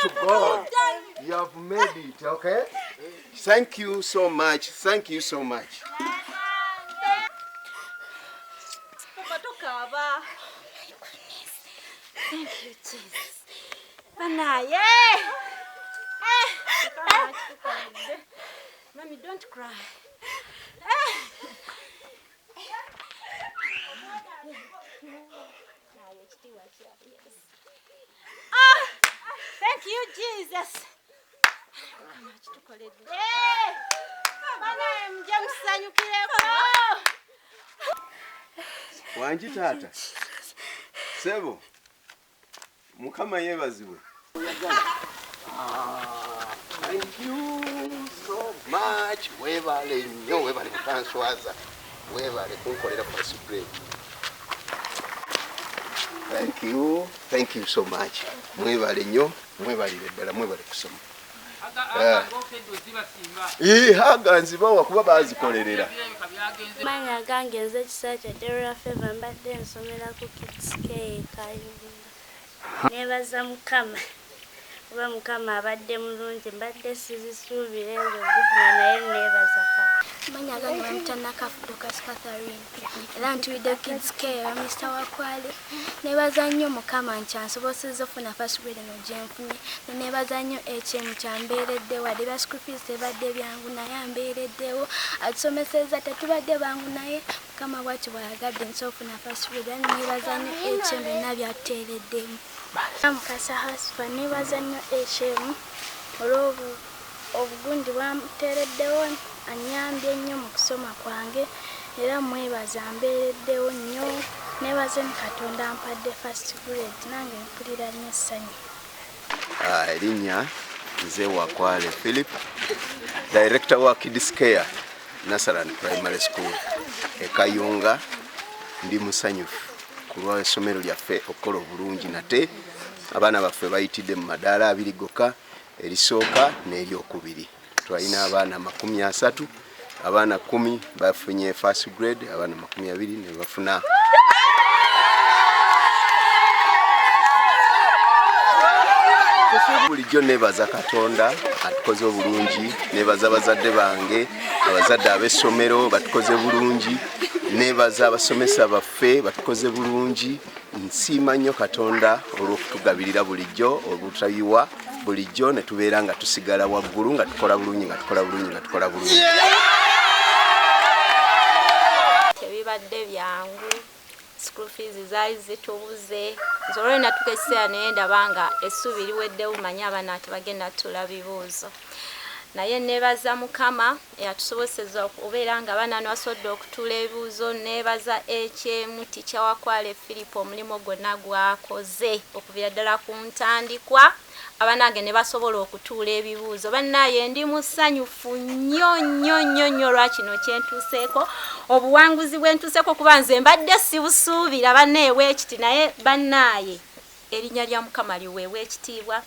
to God. You have made it, okay? Thank you so much. Thank you so much. Thank you, Jesus. Banaye. Eh. Mommy, don't cry. Eh. Ah, thank you, Jesus. Kitukoledde. Banaye mujje musanyukireko. Wangi taata. Sebo. Mukama yeebazibwe. Ah, thank you so much. Weebale nnyo, weebale kutanswaza. Weebale kunkolera first grade. Thank you. Thank you so much. Mwebale nnyo, mwebalire ddala, mwebale kusoma. Haga nzibawa kuba bazikolerera. Manya gange nze Kisakya Derora Favor, mbadde nsomera ku Kids K Kayunga. Nebaza Mukama kuba Mukama abadde mulungi, mbadde sizisuubira ezo zifuna naye nebaza kati. Manya gange bampita Nakafu Dorcas Catherine era ntuulidde Kids K ewa Mr. Wakwale. Nebaza nnyo Mukama nti ansobosezza okufuna first grade eno gye nfunye. Nebaza nnyo HM kyambeereddewo, wadde ebya school fees tebadde byangu naye ambeereddewo, atusomesezza tetubadde bangu naye Mukama bw'atyo bw'ayagadde nsobola okufuna first grade era nebaza nnyo HM byonna by'atuteereddemu. Mukasa Hasfa, nebaza nnyo HM olw'obugundi bw'amuteereddewo, annyambye nnyo mu kusoma kwange era mwebaza ambeereddewo nnyo. Nebaze ne Katonda ampadde first grade nange mpulira nnyo essanyu. Erinnya nze Wakwale Philip, director wa Kids Care Nursery and Primary School e Kayunga. Ndi musanyufu ku lw'essomero lyaffe okukola obulungi nate abaana baffe bayitidde mu madaala abiri gokka, erisooka n'eryokubiri. Twalina abaana 30, abaana 10 bafunye first grade, abaana 20 ne bafuna bulijjo. Nebaza Katonda atukoze obulungi, nebaza bazadde bange, abazadde ab'essomero batukoze bulungi, nebaza abasomesa baffe batukoze bulungi. Nsiima nnyo Katonda olw'okutugabirira bulijjo obutayiwa bulijjo ne tubeera nga tusigala waggulu nga tukola bulungi nga tukola bulungi nga tukola bulungi. Tebibadde byangu, school fees zaali zitubuze. Nze olwali natuuka ekiseera naye ndaba nga essuubi liweddewo, manyi abaana tebagenda tuula bibuuzo, naye nebaza Mukama eyatusoboseza okubeera nga abaana basobodde okutuula ebibuuzo. Nebaza HM Teacher Wakwale Philip omulimu gwonna gwakoze okuviira ddala ku ntandikwa abanange ne basobola okutuula ebibuuzo. Bannaye ndi musanyufu nnyo nnyo nnyo nnyo olwa kino kyentuuseeko, obuwanguzi bwe ntuuseeko, kuba nze mbadde sibusuubira bannaye bwekiti, naye bannaaye erinnya lya Mukama liweebwa ekitiibwa.